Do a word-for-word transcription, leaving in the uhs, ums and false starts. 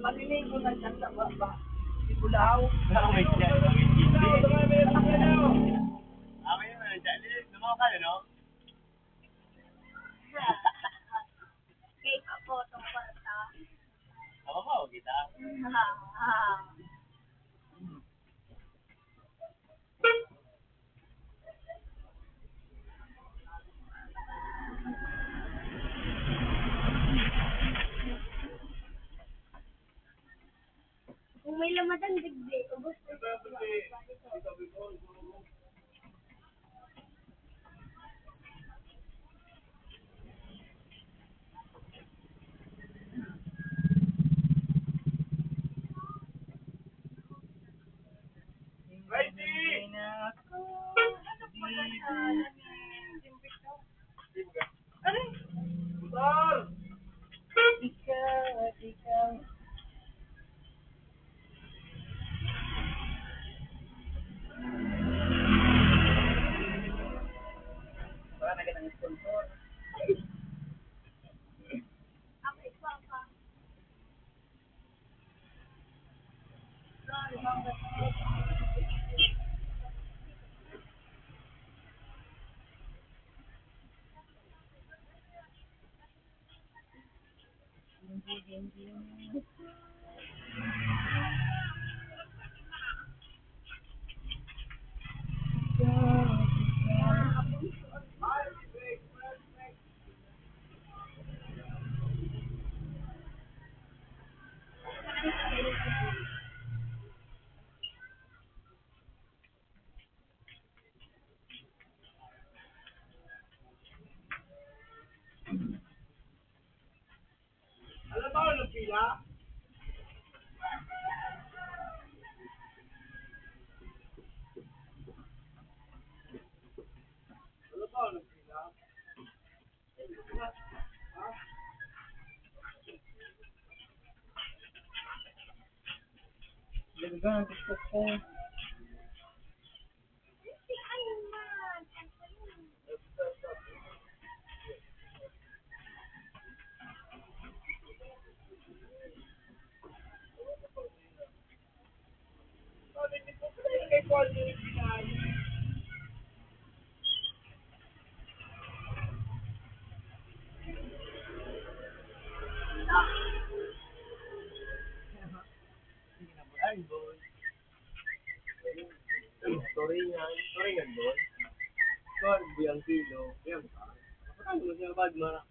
Maliligo na siya sa baba. Di bulaw. Bakit yan? Bakit hindi? Amin naman ang challenge. Lumaw ka, no? Kay Papo, tungkol sa Ako ba, kita? Ah, ah. Kung may lamatan, digdi. Ubos na sa Righty! Ano pala sa Motor! Ikaw at ikaw. Wala na kitang sponsor. Alam mo, nagpila? Alam mo, nagpila? Ganda ang TikTok ko. Turingan, turingan, boy. Kwan, biyang kilo, yan. Kapatay mo siya, bad, mara.